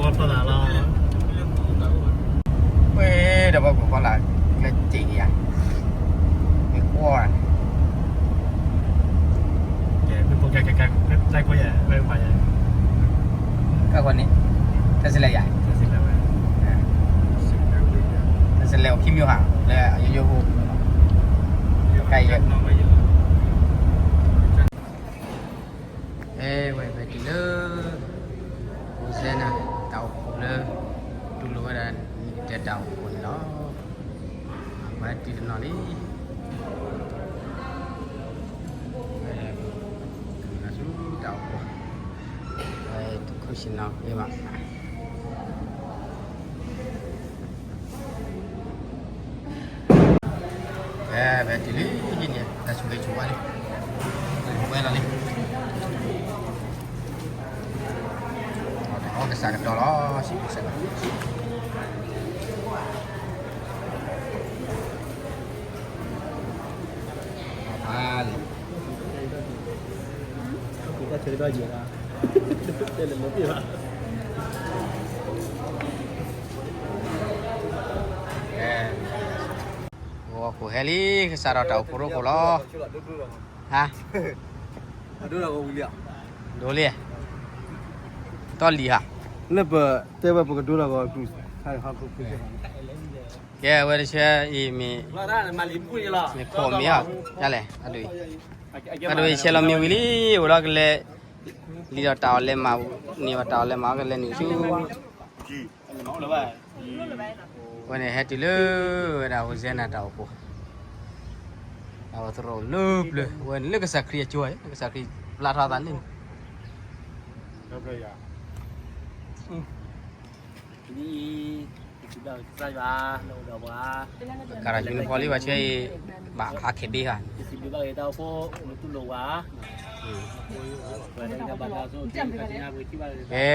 အဝဲဖျီသးလီၤ. ဝဲ ဒီးပှၤကူၣ်ဖီလာ် ကျဲစ့ၢ်ကီးယၤ မ့ၢ်ကွီၢ် ကဲ မ့ၢ်ပိာ်ကဲ ကဲ ကဲ ကဲ ကွီၢ်ယၤ ဝဲမၤယၤ ကဲ ကွီၢ်န့ၣ် တၢ်စံးလဲၣ်ယၤ တၢ်စံးလဲၣ်ဝဲ တၢ် စလဲၤအိၣ်ခံမံၤဟါ လၢအယိယိဖိ ကဲယဲ အဲဝဲ ပတုၤလၢ Hosanna တၢ်အိၣ်ဖှိၣ်လၢ တူၢ်လိာ်ဝဲဒၣ် နံၣ်ကတၢၢ်တၢ်အိၣ်ဖှိၣ်န့ၣ်လီၤ. ပှၤတုၤတနီၤလံ ဝဲ တုၤလၢဆူတၢ်အိၣ်ဖှိၣ် ဝဲတခူၣ်ဆ့ၣ်နီၤဂ့ၤဘၣ် ဖဲ ဖဲတုၤလံန့ၣ် တၢ်ဆိၣ်ဂ့ၤဆိၣ်ဝါလံ ဝဲလီၤလံ တၢ်အီၣ်ကစၢ်ကတီၢ်လီၤ စံးဘျုးစဲးဘၣ် ဖးလံ ဂီၤခိၣ်ဟဲလံ ကစးထီၣ်တၢ်အိၣ်ဖှိၣ်ရိခိၣ်လီၤ ဟါ ဒိလံ တီလံၤဟါ လၢပတဲဝဲပကဒိလီၤဂီၤ ကဲဝဲတဆဲအံၤမ့ၢ် မ့ၢ်ခိၣ်မ့ၢ်ဧါ ဒ်လဲၣ် အဒိ အဒိ ယဆဲးလီၤမ့ၢ်ဝံၤလံ အိၣ်လီၤကလဲၤ လံဒီးတၢ်အီၣ်လဲၤမၤ န့ၢ်ဘၣ်တၢ်အီၣ်လဲၤမၤကလဲၤနုာ်ဆူ ဝဲန့ၣ်ဟဲတုၤလၢဝဲဒၣ် Hosanna တၢ်အိၣ်ဖှိၣ် တၢ်အိၣ်သရိာ်လၢပျၢၤ ဝဲန့ၣ်လၢကစၢ်ခရံာ်အကၠိ ကစၢ်ခရံာ်ပျၢ်ထီၣ်သးန့ၣ် ကးထီၣ်ယူၤနီၣ်ဖီၣ်လံ ဘၣ်ဆဲအံၤ ဘၣ်ဟးခဲဘ့ဟါ ကဲ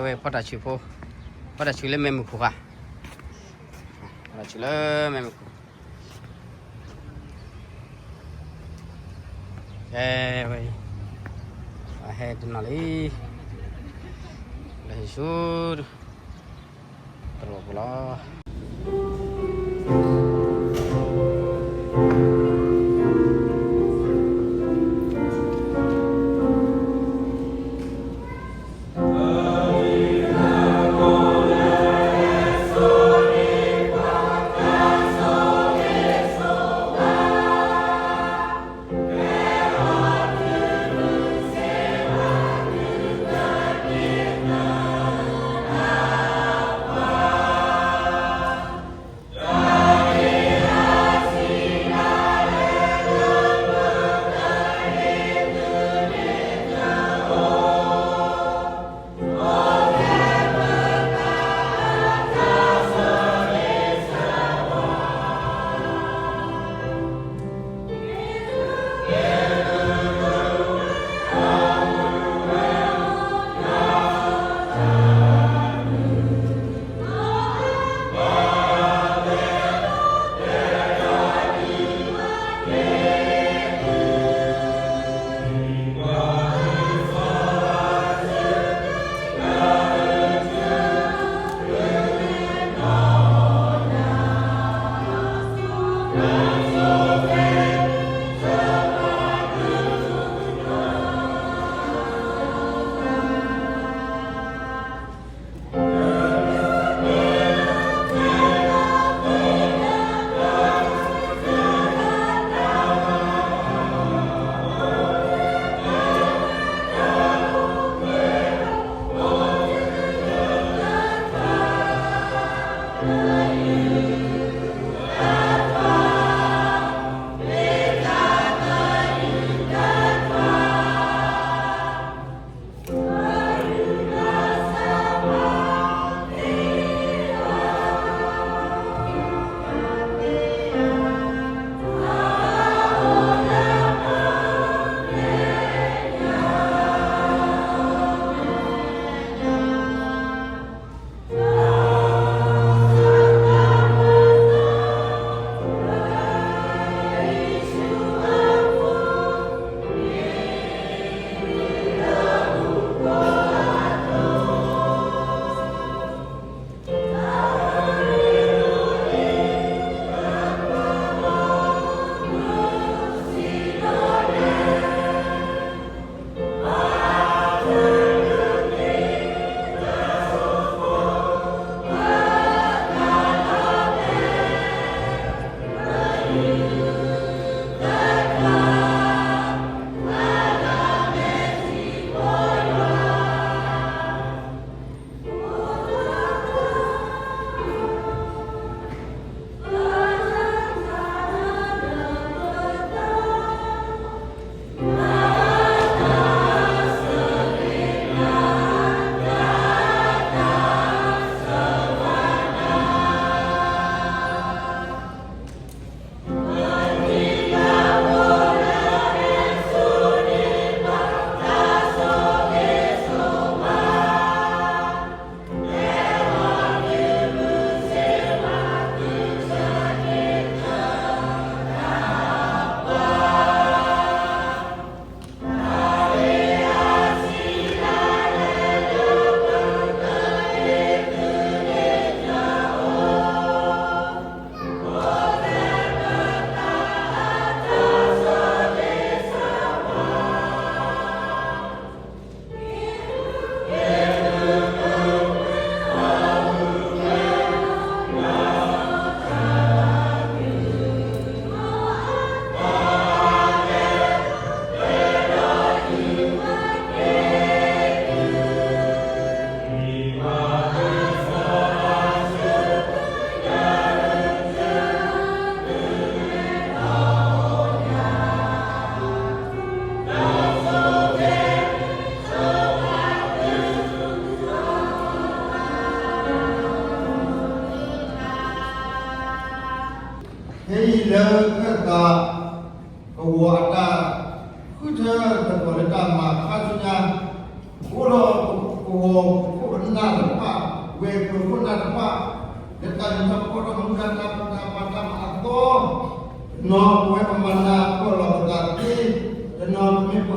ဝဲဖီၣ်တၢ်ဆူးဖိ ဖီၣ်တၢ်ဆူးလၢမဲးမုၢ်ခိၣ်ဃါ ဖီၣ်တၢ်ဆူးလၢမဲးမုၢ်ခိၣ် ကဲဝဲ ပဟဲတနီၤလံ လၢဟံၣ်ဆူ တရိာ်ပူၤလီၤ.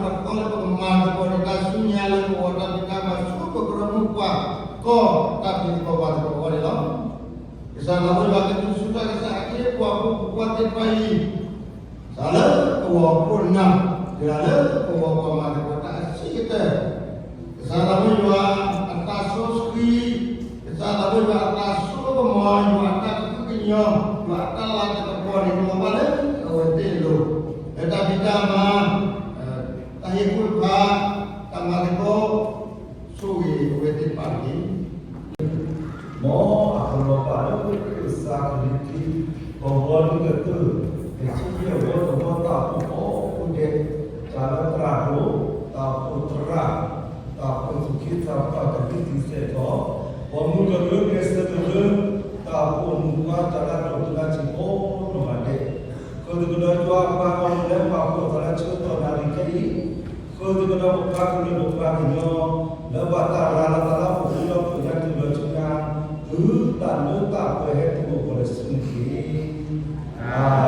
တၢ်ကီလၢပကမၤသကိးဒီးတၢ်ဆူညါလၢပဂီၢ် တၢ်ဖံးတၢ်မၤဆူပကရၢမိၢ်ပှၢ်ကီၢ် တၢ်ဖံးသကိးမၤသကိးအဂီၢ်န့ၣ်လီၤ. ကစၢ်သးဝဲယွၤကသူၣ်စူၤတၢ်ကစၢ်အခ့အပှၤဖိ ပကွၢ်သ့ၣ်တဖၣ်အံၤ စးလၢကဝီၤခိၣ်နၢ်, စးလၢကဝီၤပှၤမၤသကိးတၢ်အဆံးကတၢၢ်, ကစၢ်သးဝဲယွၤအတၢ်စီဆှံ, ကစၢ်သးဝဲယွၤအတၢ်စိကမီၤ, ယွၤအတၢ်ကဟုကညီၤ, ယွၤအတၢ်လၤတၢ်ကပီၤန့ၣ် ကလီၤဘၣ်လၢအဝဲသ့ၣ်အလိၤ, လၢတၢ်ဖံးတၢ်မၤ, တၢ်ဟ့ၣ်ကူၣ်တဖၣ်, တၢ်မၤသကိး, ဆိၣ်ဂ့ၤအဝဲသ့ၣ်တဖၣ်တက့ၢ်. မ်အကလီၤဘၣ်လၢကစၢ်ကလုၢ်ကထါ, ပဝီဒုကတၢၢ်, ကဆံယဲၢ်ဝီတဝီတၢ်အိၣ်ဖှိၣ်ကိးဒဲး, တၢ်လၢသရၣ်ဒိၣ်, တၢ်အိၣ်ဖှိၣ်သရၣ်, တၢ်အိၣ်ဖှိၣ်သူၣ်က့သးပှၢ်ကဒုးသံစဲးထီၣ်, ပှၤမုၢ်ကရၢက့ၤဆၢကရၢ, တၢ်အိၣ်ဖှိၣ်မုၣ်ခွါတၢ်လၢဒိၣ်တလၢဆံးကိးနီၢ်ဂၤဒဲး, ဃုာ်သကိးဒီးယွၤအပှၤဂီၢ်မုၢ်လၢပာ်ဖှိၣ်အသးလၢဆၢကတီၢ်နၣ်ရံၣ်ခဲအံၤ, ဃုာ်သကိးဒီးပပှၤကလုာ်ပပှၤကညီ, လၢဘၣ်တၢ်ရၤလီၤသးလၢအပူၤလီၤပှဲၤညါတုၤလီၤဆူညါ, တုၤတၢ်လၢတၢ်ပှဲၤဟဲတုၤအိၣ်ကီၢ်လၢဆူန့ၣ်တက့ၢ်. အၤ